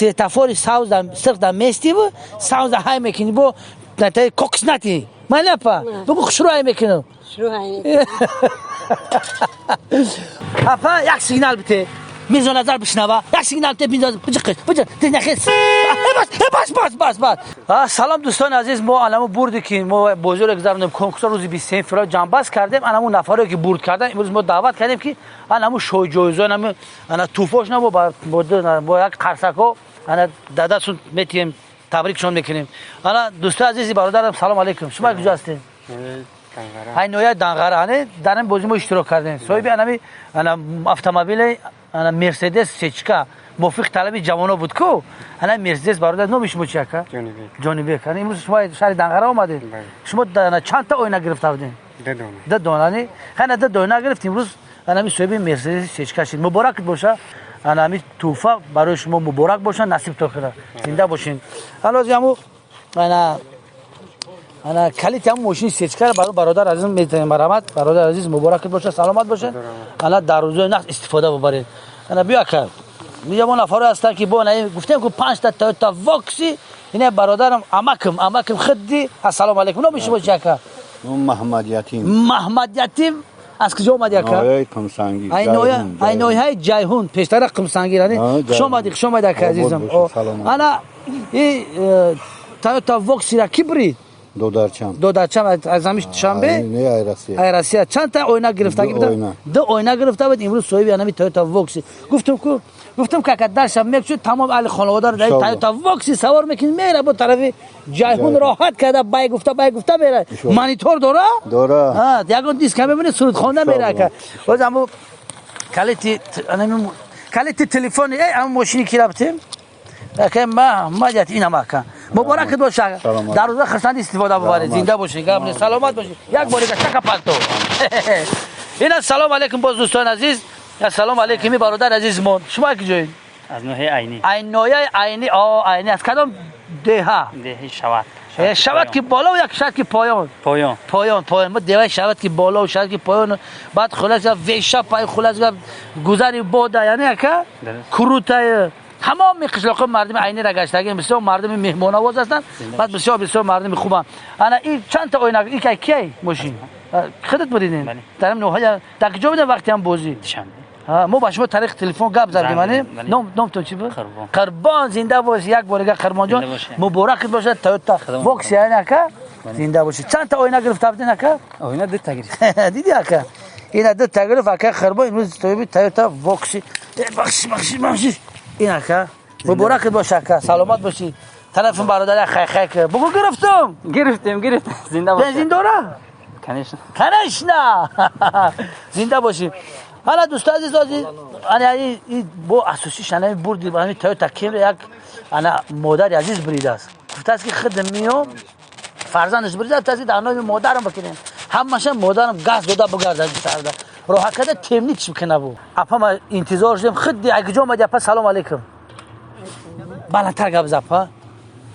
Светофори савз сирх да местиву савз да ҳай мекунӣ, бо кокс натӣ. Майли, апа, бугу, хушрӯ ҳай мекунам. Апа, як сигнал бите, Мирзо Назар бишнава. Як сигнал бите, Мирзо. Биҷиқиш, биҷиқ, нахес. Бас, бас, бас, бас. Салом, дӯстони азиз. Мо аламу бурде ки мо бозиро гузаронем, конкурсро рӯзи 23 феврал ҷамъбаст кардем. Анаму нафаре ки бурд кардан, имрӯз мо даъват кардем, ки анаму шоҳҷоизо, анаму ана тӯҳфаошона бо як қарсакҳо ана дадасун метиҳем, табрикшон мекунем. Ана, дӯстои азизи бародарам, салом алейкум. Шумо куҷо ҳастед? Ай ноҳияи Данғара. Ане, дар ин бозӣ мо иштирок кардем. Соҳиби анами ана автомобили ана Мерседес сечка, мувофиқи талаби ҷавоно буд ку ана Мерседес. Бародар, номи шумо чи, ака? Ҷонибек. Ана, имрӯз шумо шаҳри Данғара омадед. Шумо чандта оина гирифта будем? Ду дона. Хана, ду дона гирифт. Имрӯз анами соҳиби Мерседес сечка шид. Муборакат боша. Анами тӯҳфа барои шумо муборак боша, насиб то кара, зинда бошин. Ҳалози ҳаму ана калити ҳамун мошини сечкара барои бародар азиз метавонем. Марҳамат, бародар азиз, муборакат боша, саломат бошед. Ана, дар рӯзои нақс истифода бубаред. Ана, биё, ака. Мо нафаро ҳастанд, ки бо гуфтем, ку панҷта Тойота Вокси. Ина бародарам, амакам хидди. Ассалому алайкум. Номи шумо чи, ака? Маҳмад Ятим. Маҳмад Ятим. Аз куҷо омади, ака? Ноҳияи Қумсангӣ. Ай ноҳияи Ҷайҳун, пештара Қумсангӣ. Хуш омадӣ, хуш омадӣ, ака азизам. Ана, и Тойота Воксира ки бурид? Додарчам. Додарчам аз ҳамиш Душанбе? Не, ай Россия. Ай Россия. Чандта оина гирифтагӣ буд? Ду оина гирифта буд. Имрӯз соҳиби анами Тойота Вокси. Гуфтум ку, гуфтум ки ака даршам мекушуд, тамом аҳли хонаводаро дар Тойота Вокси савор мекунӣ, мера бо тарафи Ҷайҳун, роҳат карда, бай гуфта, бай гуфта мера. Монитор дора? Дора. Ягон диска мебини, суруд хонда мера, ака. Боз аму калити телефони аму мошини ки рафтем, ака Маҳмад, инам, ака, муборакат боша. Дар рӯза хурсандӣ истифода бубаред. Зинда бошед, гап не, саломат бошед. Як борига чака палто. Ина, салом алейкум боз, дӯстони азиз. Ассалому алейкум, бародар азизмон. Шумо ки ҷоед? Аз ноҳияи Айнӣ. Ай ноҳияи Айнӣ. О, Айнӣ. Аз кадом деҳа? Деҳаи Шават. Шавад ки боло, як шавад ки поён? Поён. Поён, поён. Мо деваи Шавад ки боло, шавад ки поён, баъд хулас веша пай, хулас гузари бода, яъне, ака, курутай, ҳамоми қишлоқи мардими Айнира гаштагим. Бисёр мардими меҳмонавоз ҳастанд, баъд бисёр бисёр мардими хубанд. Ана, и чандта оина, и кай мошин худат буридин? Дар ноҳия, дар куҷо будем вақти ҳам бозӣ? Мо ба шумо тариқи телефон гап задем. Ане, номтон чӣ буд? Қурбон. Зинда бошӣ. Як борига, Қурбонҷон, муборакат бошад. Тойота Вокси, айн, ака, зинда бошӣ. Чандта оина гирифта будин, ака? Оина дута гирифт. Диди, ака, ина дута гирифт ака Қурбон. Имрӯз соҳиби Тойота Вокси. Бахшиш, бахшиш, бахшиш. Ин, ака, муборакат боша, ака, саломат бошӣ. Тарафи бародар хай хай бугу, гирифтум. Гирифтем, гирифтем, зинда бош. Бензин дора? Конечно. Конечно. Зинда бошӣ. Ҳала, дӯсто азиз, ана бо асосиш ана бурди ами Тойота Кемри як ана модари азиз буридааст. Гуфтааст, ки худ миём, фарзандаш буридааст. Гуфтааст, ки дар номи модарам бикунем, ҳамаша модарам газ дода бугардад, сарда роҳа карда темнич бикуна бу. Апа, ма интизор шудем. Худи ай куҷо омади, апа? Салом алейкум. Баландтар гап за, апа.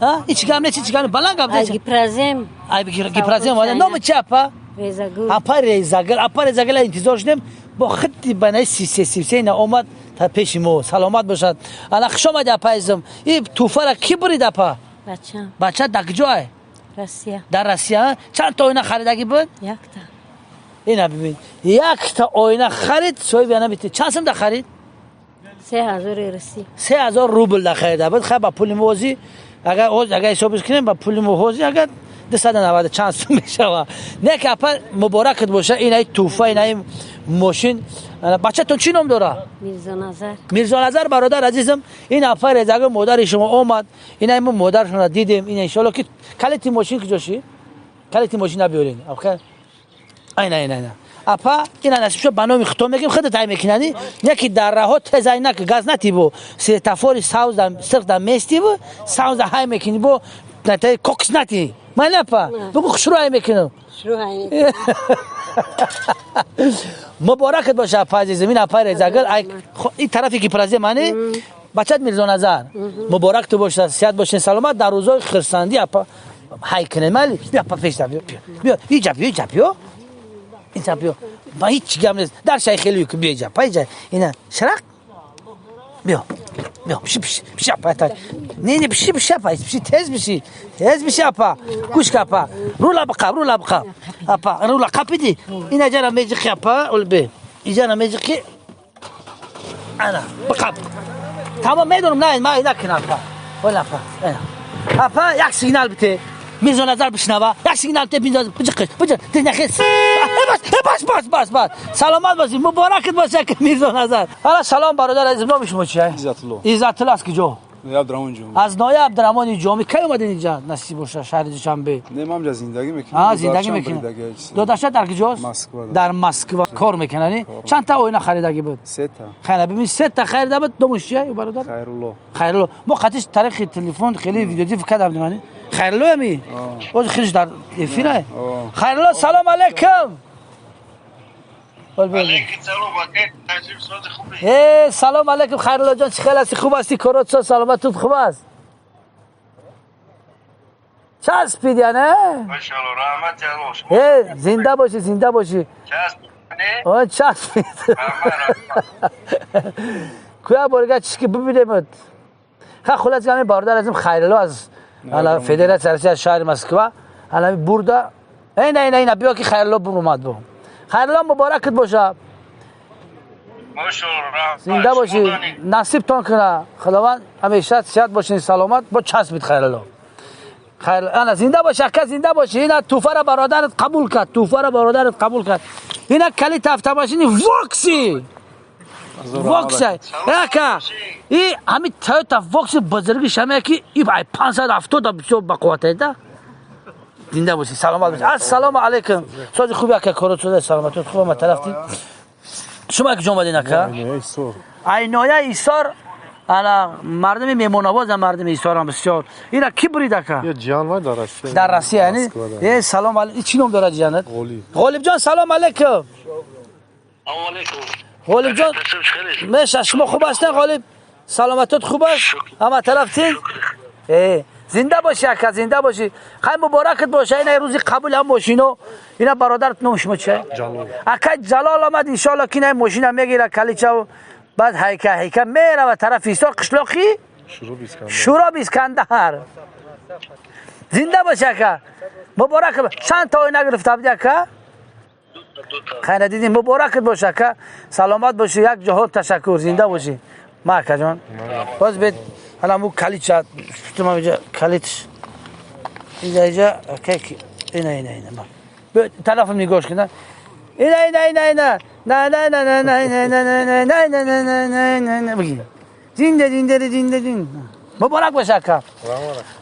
Ҳеч гап нест, ҳеч гап, баланд гап. Гипразем. Ай Гипразем. Номи чи, апа? Резагул. Апа Резагул. Апа Резагул, интизор шудем, бо хидди банаи 33 33 ина омад та пеши мо. Саломат бошад. Ана, хуш омади, апа азизам. И тӯҳфара кӣ бурид, апа? Бачам. Бача дар куҷое? Россия. Дар Россия. Чанд та оина харидагӣ буд? Якта. Ина бибин, якта оина харид, соҳиби ана бити. Чанд сум да харид? 3000 руси. 3000 рубл да харида буд. Хай, ба пули мо агар ҳисобиш кунем, ба пули мо ҳози агар 290 чанд сум мешава. Не ки, апа, муборакат боша. Инаи тӯҳфа, инаи мошин. Бачатон чӣ ном дора? Мирзоназар. Мирзоназар. Бародар азизам, ин апа Резага, модари шумо омад. Ина мо модаршонро дидем. Ин, иншоалло, ки калити мошин куҷоши? Калити мошин набиёрен. Айна, айна, айна, апа, ина насиб шуд, ба номи худто мегим, худат ай мекунани. Яки дар раҳо тезай нак, газ натибу, светофори савз сирх да местиву, савз да ҳай мекунӣ, бо кокс натӣ. Майли, апа, бугу, хушрӯ ай мекунам. Муборакат боша, апа азизам. Ин апа Резагул, ин тарафи ки празе мани бачат Мирзоназар. Муборак ту боша, сиҳат бошин, саломат, дар рӯзои хурсандӣ, апа, ҳай кунед. Майли, биё, апа, пешта биё, биё иҷа, биё иҷа, биё инҷа, биё. Ба ҳеҷ гап нест, дар шай хеле ку, биё иҷа, па иҷа. Ина шарақ. بیا بیا بشی بشی بشی اپا نه نه بشی بشی اپا بشی تیز بشی تیز بشی اپا گوش که اپا رولا بقا رولا بقا اپا رولا قپیدی اینا جرا میجی اپا اول بی اینجا میجی انا بقا تمام میدونم نه ما اینا کنه اپا ولا اپا اینا اپا یک سیگنال بده میرزا نظر بشنوه یک سیگنال بده میرزا بجق بجق نخس بس بس بس بس بس سلامت باشی مبارکت باشه که میرزا نظر. حالا سلام برادر عزیز، نام شما چیه؟ عزتالله. عزتالله از کجا؟ عبدالرحمن جان. از نایه عبدالرحمن جامی. کی اومدین اینجا نصیب باشه شهر دوشنبه؟ نه من اینجا زندگی میکنم. آه زندگی میکنه. داداشت در کجاست؟ مسکو. در مسکو کار میکنه. چند تا آینه خریدگی بود؟ سه تا. خیلی ببین سه تا خریده بود. دومش چیه برادر؟ خیرالله. خیرالله. ما قطعش طریق تلفن خیلی ویدیو کردم دیگه. خیرالله می؟ باز خیلیش در افیره. خیرالله سلام علیکم. علیکم سلام. سلام علیکم خیرالله جان، چه خیلی هستی؟ خوب هستی؟ کارات چه؟ سلامتت خوب است؟ چسبیدی نه؟ ماشاءالله رحمت الله. زنده باشی زنده باشی. چسبیدی؟ چسبید. کویا بارگاه چیز که ببینیم. خلاص همین برادر ازم خیرالله از فدراسیون روسیه شهر مسکو الان برده. نه نه نه بیا که خیرالله بر اومد بو. خیرالله مبارکت باشه. زنده باشی نصیبتان کنه خداوند همیشه صحت باشین سلامت با چسبید خیرالله. خیر انا زنده باش اکا زنده باشی. اینا توفه را برادرت قبول کرد، توفه را برادرت قبول کرد. اینا کلیت هفته ماشین واکسی واکسی اکا ای همین تویوتا واکسی بزرگی شمه که ای 570 بسیار با قوت ده. زنده باشی سلامت باشی. السلام علیکم. ساز خوبی اکا کارت شده سلامتت خوبه. ما طرفتی شما کجا اومدین اکا؟ اینایه ایثار. انا مردم میمون‌آواز مردم ایثار هم بسیار. اینا کی برید اکا؟ یه جان وای در روسیه. در روسیه یعنی؟ سلام علیکم. چی نام داره جانت؟ غلیب. غلیب جان سلام علیکم. علیکم. غلیب جان میشه شما خوب هستین غلیب؟ سلامتت خوب است؟ همه طرفتین؟ زنده باشی اکا زنده باشی. خیلی مبارکت باشه. اینا روزی قبول هم ماشینو. اینا برادرت نام شما چیه؟ جلال. اکا جلال آمد ان شاء الله که اینا ماشینا میگیره کلیچه بعد هیکه هیکه میره و طرف ایسا قشلاقی شوراب اسکندر. زنده باشه اکا مبارک. چند تا آینه گرفته بودی اکا؟ خیلی دیدیم. مبارکت باشه اکا سلامت باشی. یک جهان تشکر زنده باشی. ما اکا جان باز بید حالا مو کلیت شد شتم اینجا کلیتش اینجا اینجا کی اینا اینا اینا به طرفم نگاش کنه. اینا اینا اینا اینا نه نه نه نه نه نه نه نه نه نه نه نه نه نه بگی زنده زنده زنده زنده. مبارک باشه اکا.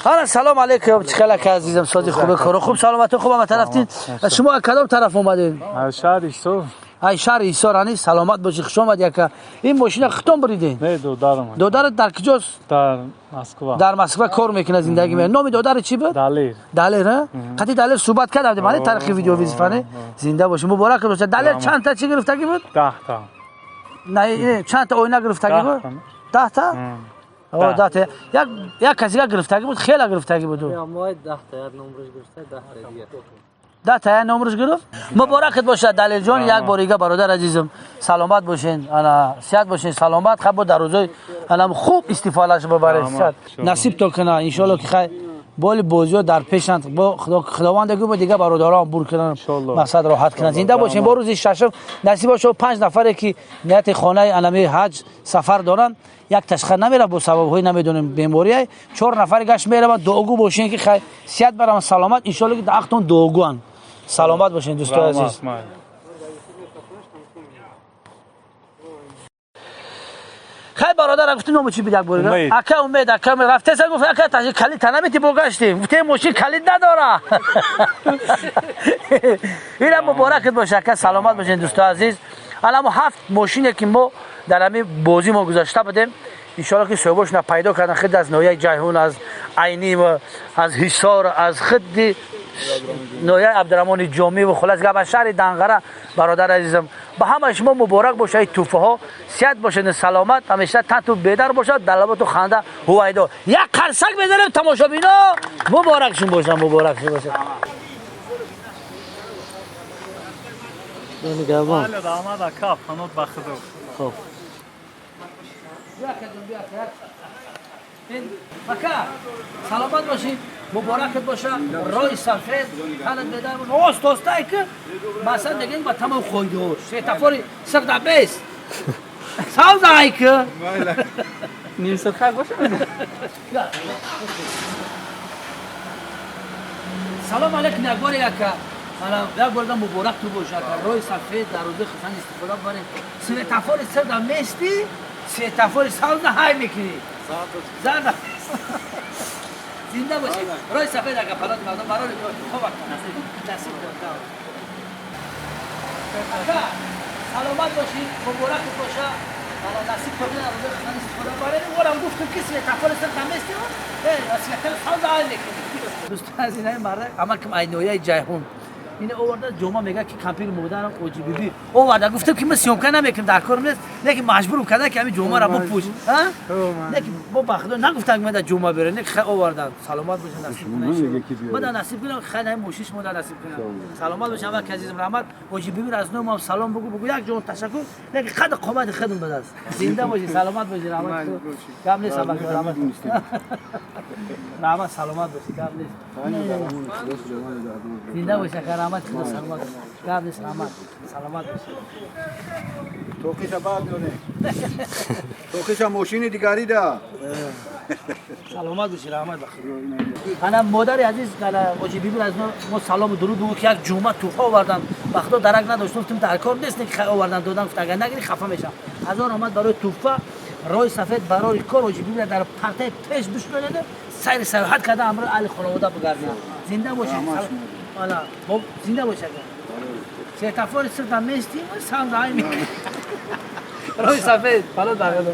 حالا سلام علیکم. چه خبر عزیزم؟ سازی خوبه؟ کارو خوب؟ سلامت خوب؟ همه طرفتین؟ شما کدام طرف اومدین؟ از شهر ایثار. ای شهر ایثار. انی سلامت باشی. خوش اومدی اکا. این ماشین ختم بریدین؟ نه دادرم. دادرت در کجاست؟ در مسکو. در مسکو کار میکنه زندگی میکنه. نام دادر چی بود؟ دلیر. دلیر ها؟ قطعی دلیر صحبت کردم معنی تاریخ ویدیو ویزفانه. زنده باشی مبارک باشه. دلیر چند تا چی گرفتگی بود؟ 10 تا. نه چند تا آینه گرفتگی بود؟ 10 تا؟ آه 10 تا. یک کسی گرفتگی بود خیلی گرفتگی بود. ما 10 تا نمرش گرفته 10 تا دیگه. 10 تا نمرش گرفت. مبارکت باشه دلیل جان. یک بار دیگه برادر عزیزم سلامت باشین. انا صحت باشین سلامت. خب در روزای انا خوب استفادهش ببرید. نصیب تو کنه ان شاء الله که خیر بال بازی‌ها در پیشند با خداوند گو با دیگه برادران بور کنن مقصد راحت کنن. زنده باشین. با روز ششم نصیب باشه 5 نفره که نیت خانه علمی حج سفر دارن یک تشخیص نمیره با سبب‌های نمیدونیم بیماری 4 نفر گشت میره دعاگو باشین که خیر صحت برام سلامت ان شاء الله که عقدتون دعاگوان. سلامت باشین دوستان عزیز. خیلی برادر گفتم نامو چی بود یک بار اکا امید اکا رفته سر گفت اکا تا کلید نمیتی بگشتیم گفته ماشین کلید نداره. اینم مبارکت باشه اکا سلامت باشین دوستان عزیز. الان 7 ماشینی که ما در همین بازی ما گذاشته بودیم ان شاء الله که صاحبش پیدا کردن خود از نوعی جیحون از عینی و از حصار از خود نوعی عبدالرحمن جامی و خلاص گپ شهر دنغره. برادر عزیزم به همه شما مبارک باشه. این توفه ها صحت باشه سلامت همیشه تن بیدار باشه در لباتو خنده هویدا. یک قرصک بزنیم تماشابینا مبارکشون باشه مبارکشون باشه. نگهبان. بله آمد اکا پنود بخدو. خب Бیا کدوم بیا اکا سلامت باشی مبارکت باشه رای سفید تنت بدم اوست دوستای که مثلا دیگه با تمام خویدو سه سر بیس ساوز که نیم سرخک باشه. سلام علیکم یک بار اکا حالا یک بار مبارک تو باشه اکا رای سفید در روز خصن استفاده بره سه تفار سر در مستی سه تفار ساوز های میکنی زرد زنده باشی رای سفید اگه پلات مردم برای خوب نصیب داد. سلامت باشی مبارک باشه حالا نصیب کنه روز خصن استفاده بره اونم گفتم کسی تفار سر تمستی اصلا ساوز های میکنی. دوست از اینای مرد اما کم اینویای جیحون این آورده جمعه میگه که کمپین مادرم اوجی بی بی آورده گفتم که من سیومکا نمیکنم در کارم نیست نه که مجبورم کرده که همین جمعه را بپوش ها نه که با بخدا نگفتم که من در جمعه بره نه خیلی آوردن. سلامت باشین نصیب کنه من در نصیب کنم خیلی هم موشیش ما در نصیب کنم. سلامت باشین اول عزیزم رحمت اوجی بی بی از نوم سلام بگو بگو یک جون تشکر نه که قد قامت خودم بده است. زنده باشی سلامت باشی رحمت کم نیست رحمت رحمت سلامت باشی کم نیست زنده باشی رحمت خدا سلامت کم نیست رحمت سلامت باشی. توقیش بعد میونه توقیش ماشین دیگری ده. سلامت باشی رحمت بخیر. انا مادر عزیز اوجی بی بی از ما سلام و درود بگو که یک جمعه توفا آوردن وقتا درک نداشتم گفتم در کار نیست که خیلی آوردن دادن گفت اگر نگیری خفه میشم. هزار آمد برای توفا رای سفید برای کار اوجی بی بی در پرته پیش بشنونه سیر سیاحت کرده امر اهل خانواده بگردن. زنده باشی حالا زنده باشی سه تفار سر دم میستیم و سام دای می رای سفید پلو داغلو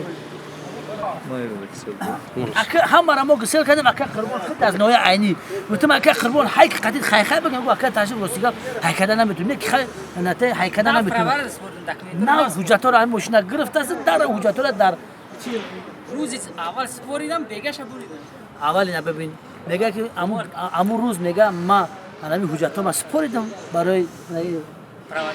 اکه هم را ما گسل کردیم اکه قربان خود از نوع عینی گفتم اکه قربان هی که قدید خی خی بگم اکه تاشو راستی هی کردن نمیتونه که خی نته هی کردن نمیتونه نه حجت را هم ماشین گرفت است در حجت را در چی روز اول سپوریدم بگش بریدم اول نه ببین میگه که امو روز میگه ما همین حجت ما سپوریدم برای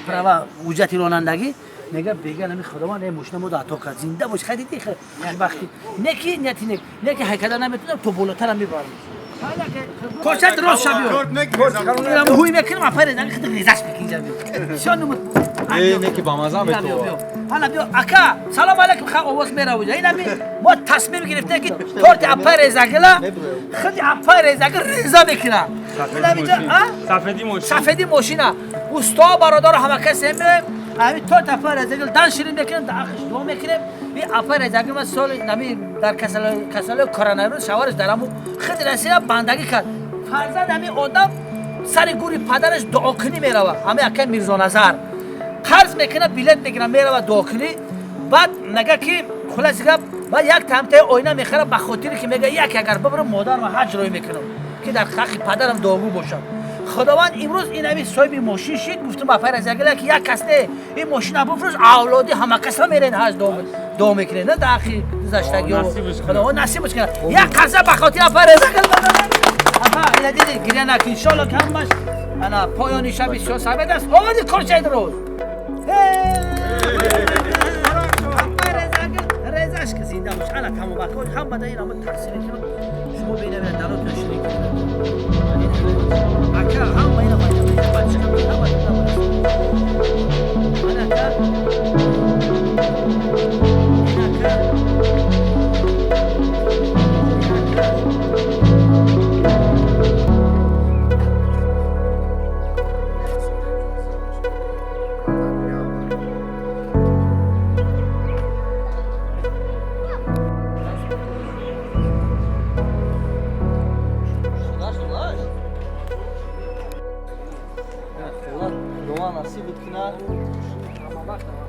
پروا حجت رانندگی میگه بگن همین خداوند این ماشین ما عطا کرد زنده باش خیلی دیگه خوشبختی نکی نیتی نک نکی هکدا نمیتونم تو بالاتر میبرم کوچت راست شبیو میرم هوی میکنم افر زنگ خود ریزش میکنم شانم ای نکی با مزه تو حالا بیا اکا سلام علیکم خا آواز میره این همین ما تصمیم گرفتیم که تورت اپر رزاگلا خود اپر رزاگل ریزا میکنه سفیدی ماشین سفیدی ماشینا اوستا برادر همه کس میایم همین تورت اپر رزاگل دان شیرین میکنیم در آخرش دعا میکنیم این اپر رزاگل ما سال نمی در کسل کرونا ویروس شوارش درمو خود رسیدا بندگی کرد فرزند همین آدم سر گوری پدرش دعا کنی میروه همین اکا میرزا نظر قرض میکنه بیلت میگیره میره داخلی بعد نگه که خلاص گپ بعد یک تمته آینه میخره به خاطر که میگه یک اگر ببرم مادرم حج روی میکنم که در حق پدرم دعاگو باشم. خداوند امروز این همین صاحب ماشین شد گفتم با پر از که یک کس نه این ماشین بفروش اولادی همه کس میرن حج دعا میکنه نه در اخی گذشتگی خداوند نصیبش کنه یک قرض به خاطر پر از آها اینا دیدی گریه نکن ان شاء الله که همش انا پایان شب 37 است آوردی کار چه روز رزاش که زنده باش انا تمام بکن هم بعد این هم تقسیم کنم شما ببینید درات شریک اکا هم اینا باید بچه هم انا Nasip etkin ha.